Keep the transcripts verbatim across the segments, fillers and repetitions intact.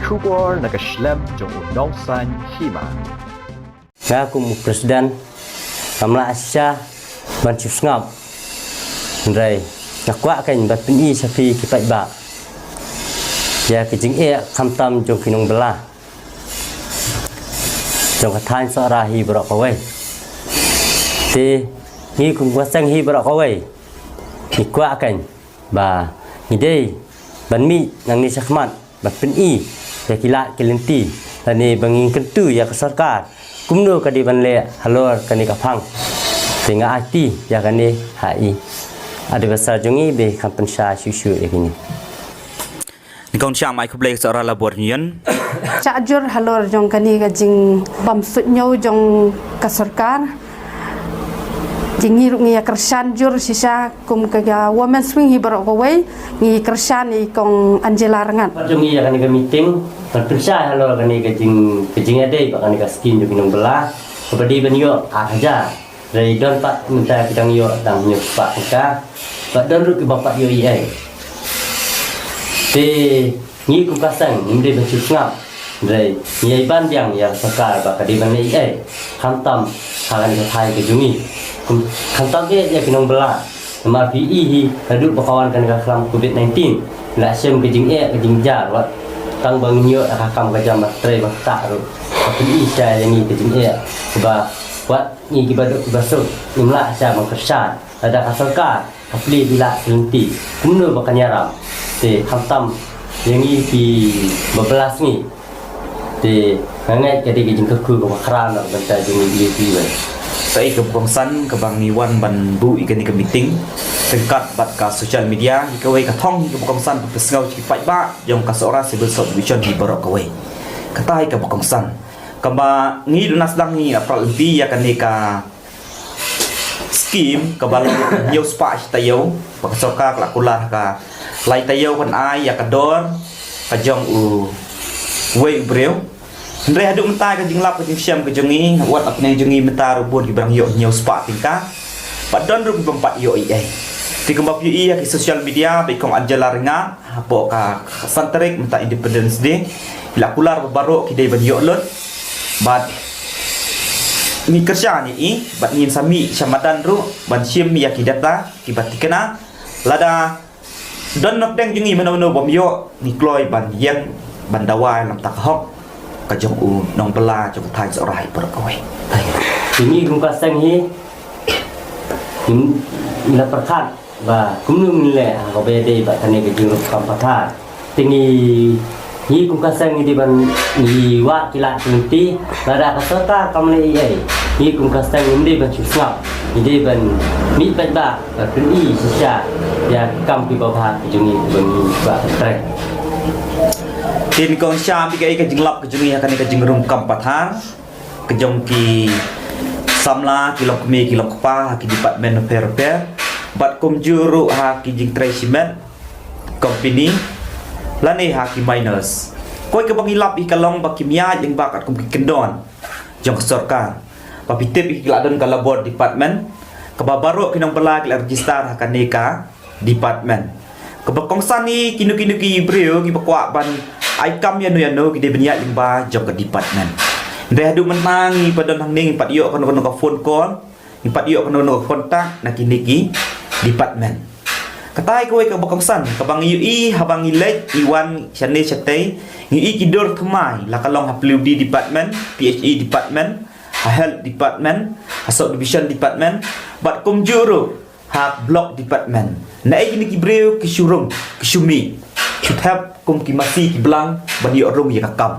Khubor na ka shlem jong u Nongsaiñ Hima. Nga kum u president, ngam lah shisha ban shu sngap. Hynrei nga kwah kein ban pyni sha phi ki paidbah ïa ki jingeh khamtam jong ki nongbylla jong ka thaiñ Sohra hi baroh kawei. Te ngi kum ka seng hi baroh kawei ngi kwah kein ba ngi dei ban mih nangne shakhmat ban pyni ïa ki lad ki lynti lane ba ngin kyntu ïa ka sorkar kumno ka dei ban leh halor kane ka phang. Te nga aiti ïa kane ha i advisor jong ngi ba kan pynshai shuh shuh ïa kine. Ni kong sham ai khublei ka Sohra Labour Union. Shah jur halor jong kane ka jingbym suidñiew jong ka sorkar. Jong ngi ruh ngi ïa kyrshan jur shisha kum ka, ka women's wing hi baroh kawei ngi kyrshan ïa i kong Angela Rngat. Jong ngi ïa kane ka meeting ban pynshai halor kane ka jing, ka jingïadei bad kane ka skim jong ki nongbylla kaba dei ban ïoh ar hajar. Hynrei don pat mynta ki dang ïoh tang hynñiew spah tyngka. Bad don ruh kiba pat ïoh ei ei. Te ngi kum ka seng ngim dei ban shu sngap. Hynrei ngi ai ban biang ïa ka sorkar ba ka dei ban leh ei ei. Khamtam ha kane ka thaiñ ka jong ngi. Kum, khamtam eh ïa ki nongbylla. Namar phi i hi naduh ba ka wan kane ka khlam covid nineteen. La shem ka jingeh ka jingjar wat tang ba ngin ïoh ïa ka kam ka jam ba trei ba ktah ruh. Ka pyni sha ïa ngi ka jingeh ba wat ngi kiba duk kiba suk ngim lah sha ban kyrshan. Lada ka sorkar ka plie ki lad ki lynti kumno ba kan ïaram. Te khamtam ïa ngi kiba bylla sngi. Te nga ngeit ka dei ka jingkyrkhu kaba khraw na ka bynta jong ngi kiwei. Sa ïa kaba kongsan kaba ngi wan ban buh ïa kane ka meeting ryngkat bad ka social media, ïa kawei ka thong ïa kaba kongsan ban pynsngew sha ki paidbah jong ka Sohra Civil Sub Division hi baroh kawei. Kata ïa kaba kongsan kaba ngi duna sdang ngi ïa pra lynti ïa kane ka skim kaba la hynñiew spah shi taïew ba ka sorkar ka la kular ka lai taïew ban ai ïa ka dor ka jong uwei u briew. Hynrei haduh mynta ka jinglap ka jingshem ka jong ngi wat hapdeng jong ngi mynta ruh bun kiba dang ïoh hynñiew spah tyngka. Bad don ruh kiba ym pat ïoh ei ei. Te kumba phi ïohi ïa ki social media ba i kong Angela Rngat hapoh ka san tarik mynta Independence Day. Ki la kular ba baroh ki dei ban ïoh lut. Bad ngi kyrshan ïa i bad ngin sa mih sha madan ruh ban shim ïa ki data kiba thikna. Lada don na pdeng jong ngi mano mano bym ïoh ngi kloi ban ïeng ban dawa ïa la ka hok ka jong u nongbylla jong ka thaiñ Sohra hi baroh kawei. Te ngi kum ka seng hi ngi, ngi la pyrkhat ba kumno ngin leh ha kaba ïadei bad kane ka jingrup kam pathar. Te ngi, ngi kum ka seng ngi dei ban ngi wad ki lad ki lynti. Lada ka sorkar kam leh ei ei ngi kum ka seng ngim dei ban shu sngap. Ngi dei ban mih paidbah ban pyni shisha ïa ki kam kiba bha ki jong ngi kiba ngi kwah ban trei. Te ni kong sham ïa ka jinglap ka jong ngi ha kane ka jingrup kam pathar. Ka jong ki samla ki longkmie ki longkpa ha ki department bapher bapher bad kumjuh ruh ha ki jingtrei shimet company lane ha ki miners. Kawei kaba ngi lap ïa ka long ba kim ïaid lyngba katkum ki kyndon jong ka sorkar. Ba phi tip ïa ki la don ka labor department kaba baroh ki nongbylla ki la register ha kane ka department. Kaba kongsan ïa kino kino ki briew kiba kwah ban ai kam ïano ïano ki dei ban ïaid lyngba jong ka department. Hynrei haduh mynta ngi pat don hangne ngim pat ïoh kano kano ka phone call, ngim pat ïoh kano kano ka contact na kine ki department. Kata ïa kawei kaba kongsan kaba ngi ïohi haba ngi leit ngi wan shane shatei ngi ïohi ki dur thymmai la ka long ha P W D department, P H E department, ha health department, ha subdivision department bad kumjuh ruh ha block department. Naei kine ki briew ki shu rung, ki shu mih, shu thep kum ki masi ki blang ban ïoh rung ïa ka kam.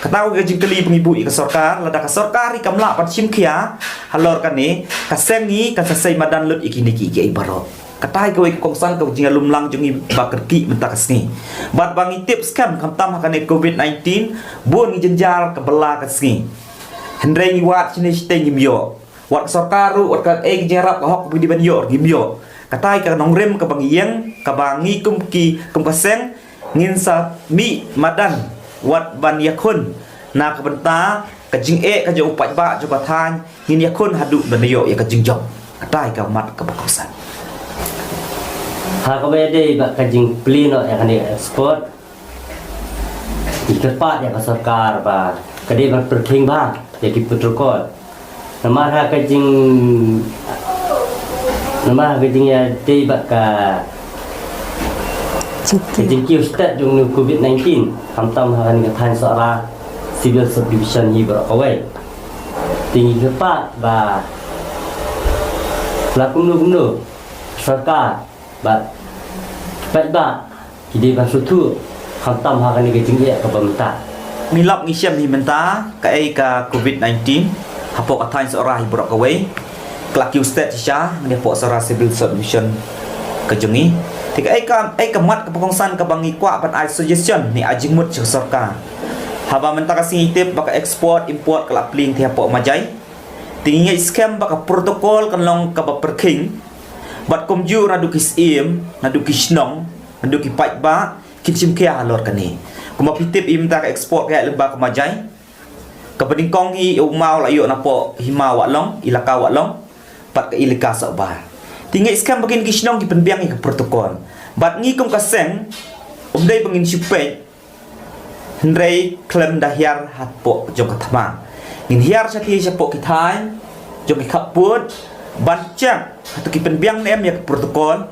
Kata ka jingkylli ba ngi buh ïa ka sorkar, lada ka sorkar i kam lah ban shim khia halor kane ka seng ngi kan sa sei madan lut ïa kine ki, kiei baroh. Kata ïa kawei ka kongsan ka jinglumlang jong ngi ba kyrkieh mynta ka sngi. Bad ba ngi tip skhem khamtam ha kane covid nineteen bun ngi jynjar ka bylla ka sngi. Hynrei ngi wad shane shatei ngim ïoh. Wat ka sorkar ruh wat kaei ka jingïarap ka hok ba ngi dei ban ïoh ruh ngim ïoh. Kata ïa ka nongrim kaba ngi ïeng kaba ngi kum ki kum ka seng ngin sa mih madan wat ban ïakhun na ka bynta ka jingeh ka jong u paidbah jong ka thaiñ ngin ïakhun haduh ban ïoh ïa ka jingjop. Kata ïa ka mat kaba kongsan. Ha kaba ïadei bad ka jingplie noh ïa kane ka export. Ngi Kyrpad ïa ka sorkar ba ka dei ban pyrkhing bha ïa ki protocol. Namar ha ka jing namar ha ka jingïadei bad ka ka jingkiew stet jong u covid nineteen, khamtam ha kane ka thaiñ Sohra Civil Subdivision hi baroh kawei. Te ngi kyrpad ba la kumno kumno sorkar bad paidbah ki dei ban sngewthuh khamtam ha kane ka jingeh kaba mynta. Ngi lap ngi shem hi mynta kaei ka covid nineteen hapoh ka thaiñ Sohra hi baroh kawei. Ka la kiew stet shisha ngi hapoh Sohra Civil Subdivision ka jong ngi. Te kaei ka ei ka mat kaba kongsan kaba ngi kwah ban ai suggestion ne ai jingmut sha ka sorkar. Haba mynta ka sngi tip ba ka export import ka la plie te hapoh Majai. Te ngi ngeit skhem ba ka protocol kan long kaba pyrkhing. Bad kumjuh naduh ki syiem, naduh ki shnong, naduh ki paidbah kin shim khia halor kane. Kumba phi tip hi mynta ka export ka ïaid lyngba ka Majai. Kaba nyngkong hi u maw la ïoh napoh hima Wahlong, ilaka Wahlong, bad ka ilaka Sohbar. Te ngeit skhem ba kin ki shnong ki pynbiang ïa ka protocol. Bad ngi kum ka seng, ym dei ba ngin shu peit, hynrei khlem da hiar hapoh jong ka thma. Ngin hiar shatei shapoh ki thaiñ jong ki khappud ban check hato ki pynbiang ne em ïa ka protocol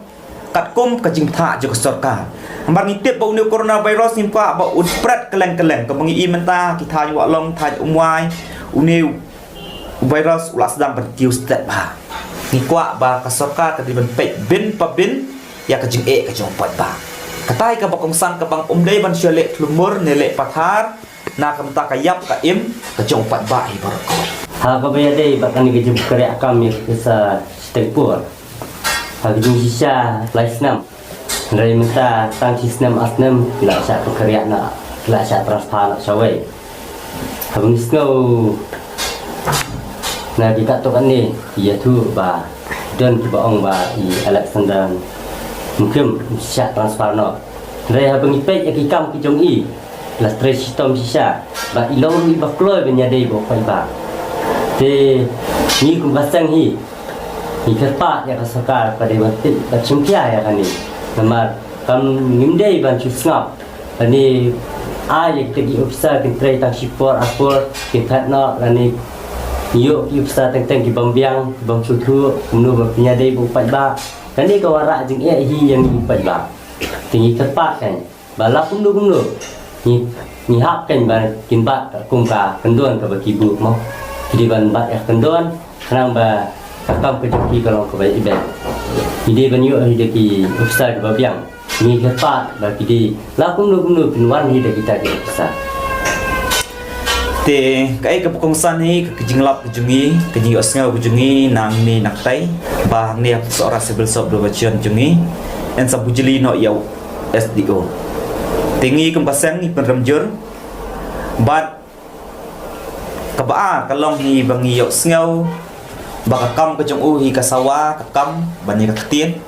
katkum ka jingthah jong ka sorkar. Namar ngi tip ba une u coronavirus ngim kwah ba un spread kylleng kylleng, kaba ngi i mynta ki thaiñ Wahlong, thaiñ Umwai, une u virus u la sdang ban kiew stet bha. Ngi kwah ba ka sorkar ka dei ban peit bin pa bin ïa ka jingeh ka jong u paidbah. Katai kaba kongsan kaba ngim dei ban shu leh thlumur ne leh pathar na ka bynta ka ïap ka im ka jong u paidbah hi baroh kawei. Ha kaba ïadei bad kane ka jingpynkynriah kam ïa ka pisa shiteng por, ha ka jingshisha lai snem. Hynrei mynta tang shi snem ar snem ki la shah pynkhriah na, ki la shah transfer na shawei. Haba ngi sngew na ki katto katne ki ïathuh ba don kiba ong ba i Alexander Mukrim shah transfer noh. Hynrei haba ngi peit ïa ki kam ki jong i, la trei shitom shisha, ba i long ruh iba kloi ban ïadei bad u paidbah. Te ngi kum ka seng hi, ngi kyrpad ïa ka sorkar ba dei ban tip bad shim khia ïa kane. Namar kam ngim dei ban shu sngap. Lane ai ïa kita ki officer kin trei tang shipor arpor kin phet noh, lane ïoh ki officer teng teng ki bym biang, ki bym sngewthuh kumno ban pynïadei bad u paidbah. Kane ka wanrah jingeh hi ïa ngi u paidbah. Te ngi kyrpad kan ba la kumno kumno ngi, ngi hap kan ba kin bat kum ka kyndon kaba ki buh mo. Ki dei ban bat ïa ka kyndon khnang ba ka kam ka jong ki ka long kaba ibet. Ngi dei ban ïoh hi da ki officer kiba biang. Ngi kyrpad ba ki dei la kumno kumno kin wan hi da kita ki officer. Te kaei kaba kongsan hi ka jinglap ka jong ngi, ka jingïohsngew ka jong ngi nangne nangtai ba hangne ha Sohra Civil Subdivision jong ngi yn sa bujli noh ïa u S D O. Te ngi kum ka seng ngi pynrem jur bad kaba ar ka long hi ba ngi ïohsngew ba ka kam ka jong u hi ka sawa ka kam ban ïa ka ktien.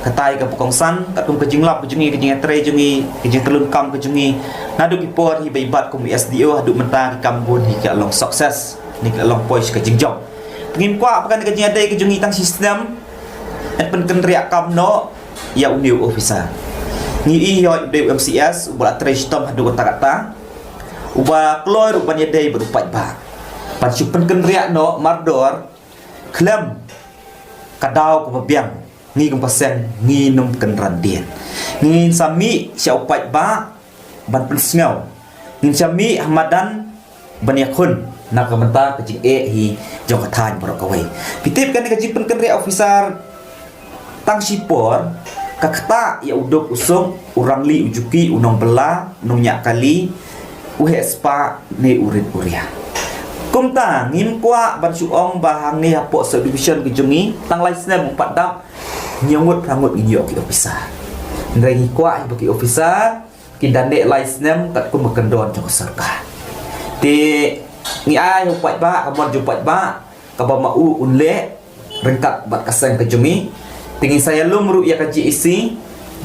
Katai kaba kongsan katkum ka jinglap ka jong ngi, ka jingïatrei jong ngi, ka jingtylun kam ka jong ngi, naduh ki por hi ba i bat kum u S D O haduh mynta ki kam bun hi ki la long success ne ki la long poi sha ka jingjop. Te ngim kwah ba kane ka jingïadei ka jong ngi tang shi snem yn pynkynriah kam noh ïa une u officer. Ngi i ïa u dei u M C S uba la trei shitom haduh katta katta, uba kloi ruh ban ïadei bad u paidbah. Ban shu pynkynriah noh mardor khlem ka daw kaba biang, ngi kum ka seng ngin ym kynran dien. Ngin sa mih sha u paidbah ban pynsngew. Ngin sa mih ha madan ban ïakhun na ka bynta ka jingeh hi jong ka thaiñ baroh kawei. Phi tip kane ka jingpynkynriah officer tang shipor ka ktah ïa u duk u suk, u rangli u juki, u nongbylla, u nongñiah kali, u heh spah ne u rit u ria. Kumta ngim kwah ban shu ong ba hangne hapoh subdivision ka jong ngi tang lai snem u pat dap, hynñiew ngut phra ngut ngin ïoh ki officer. Hynrei ngi kwah hi ba ki officer kin da neh lai snem katkum ka kyndon jong ka sorkar. Te ngi ai ha u paidbah ka mon jong u paidbah kaba ma u un leh ryngkat bad ka seng ka jong ngi. Te ngin sa ïalum ruh ïa ka G A C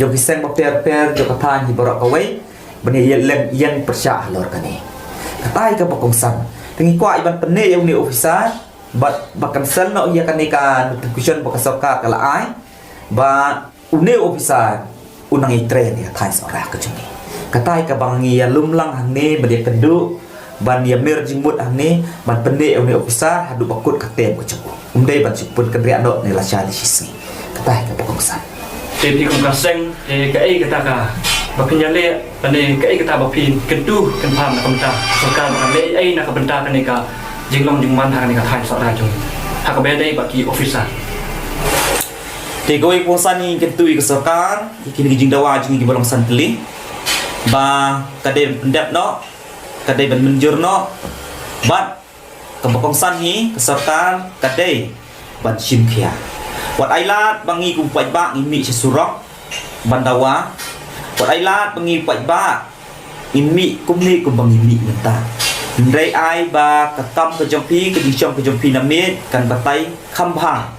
jong ki seng bapher bapher jong ka thaiñ hi baroh kawei ban ïa lem ïeng pyrshah halor kane. Katai kaba kongsan. Te ngi kwah ïa ban pynneh ïa une u officer bad ba cancel noh ïa kane ka notification ba ka sorkar ka la ai ba une u officer u nang ïatrei ha ka thaiñ Sohra ka jong ngi. Katai kaba ngi ïa lum lang hangne ban ïa kynduh, ban ïa mir jingmut hangne, ban pynneh ïa une u officer haduh ba kut ka term ka jong u. Um dei ban shu pynkynriah noh ne lashai da shi sngi. Katai kaba kongsan. Te phi kum ka seng, te kaei kata kaba phin ïaleh, lane kaei kata ba phin kyntu kynpham na ka bynta ka sorkar, ba kan leh ei na ka bynta kane ka jinglong jingman ha kane ka thaiñ Sohra jong ngi, ha kaba ïadei bad ki officer? Te kawei kongsan, ngi kyntu ïa ka sorkar ïa kine ki jingdawa jong ngi kiba long san tylli, ba ka dei ban pyndep noh, ka dei ban mynjur noh, bad kaba kongsan hi ka sorkar ka dei ban shim khia. Wat ai lad ba ngi kum u paidbah ngin mih sha surok ban dawa. Wat ai lad ba ngi u paidbah ngin mih kumne kumba ngi mih mynta. Hynrei ai ba ka kam ka jong phi, ka jingshong ka jong phi na miet kan batai kham bha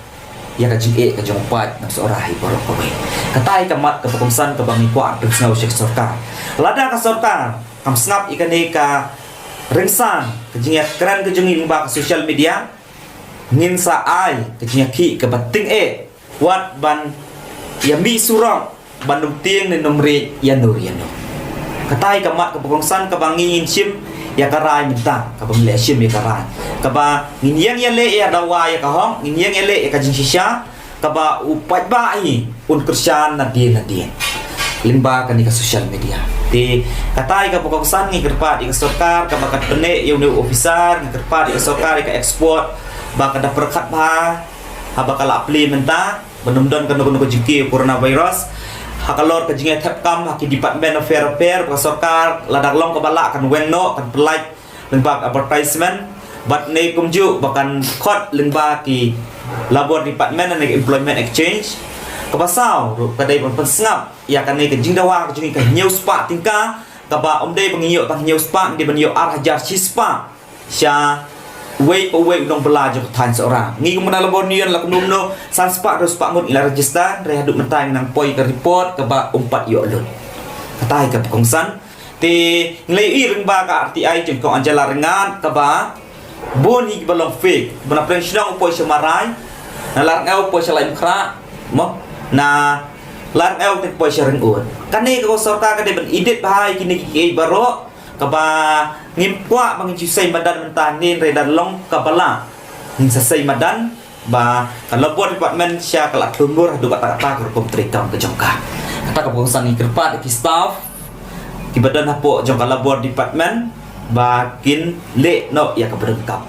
ïa ka jingeh ka jong u paid nong Sohra hi baroh kawei. Katai ka mat kaba kongsan kaba ngi kwah pynsngew sha ka sorkar. Lada ka sorkar kam sngap ïa kane ka rynsan ka jingïakren ka jong ngi lyngba ka social media, ngin sa ai ka jingïakhih kaba tyngeh, wat ban ïa mih surok ban ym tieng ne ym rieh ïano ïano. Katai ka mat kaba kongsan kaba ngi ngin shim ïa ka rai mynta, kaba ngi leh shim ïa ka rai, kaba ngin ïeng ïaleh ïa dawa ïa ka hok, ngin ïeng ïaleh ïa ka jingshisha, kaba u paidbah hi un kyrshan nadien nadien lyngba kane ka social media. Te katai kaba kongsan, ngi kyrpad ïa ka sorkar kaba kan pynneh ïa une u officer, ngi kyrpad ïa ka sorkar ïa ka export ba ka da pyrkhat bha haba ka la plie mynta, ban ym don kano kano ka jingkiew coronavirus. Ha ka lor ka jingïathep kam ha ki department bapher bapher, ba ka sorkar lada ka long kaba lah kan weng noh, kan pyllait lyngba ka advertisement. Bad ne kumjuh ba kan khot lyngba ki labor department ne employment exchange. Kaba saw ruh ka dei ban pynsngap ïa kane ka jingdawa ka jong ngi ka hynñiew spah tyngka, kaba ym dei ba ngi ïoh tang hynñiew spah, ngi dei ban ïoh ar hajar shi spah sha uwei pa uwei u nongbylla jong ka thaiñ Sohra. Ngi kum kane ka labor union la kumno kumno san spah hynriew spah ngut ngi la register, hynrei haduh mynta ngi nang poi ka report kaba ym pat ïoh lut. Katai kaba kongsan. Te ngi la ïohi lyngba ka R T I jong Kong Angela Ryngat kaba bun hi kiba long fake. Ba na pdeng shnong u poi sha Marai, na Laitngew u poi sha Laitumkhrah, mo, na Laitngew te u poi sha Ringud. Kane ka sorkar ka dei ban edit bha ïa kine kiei kiei baroh, kaba ngim kwah ba ngin shu sei madan mynta, hynrei lada long kaba lah ngin sa sei madan ba ka labor department sha ka la thlur haduh katta katta ka rukom treikam ka jong ka. Kata kaba kongsan, ngi kyrpad ïa ki staff kiba don hapoh jong ka labor department ba kin leh noh ïa kaba donkam.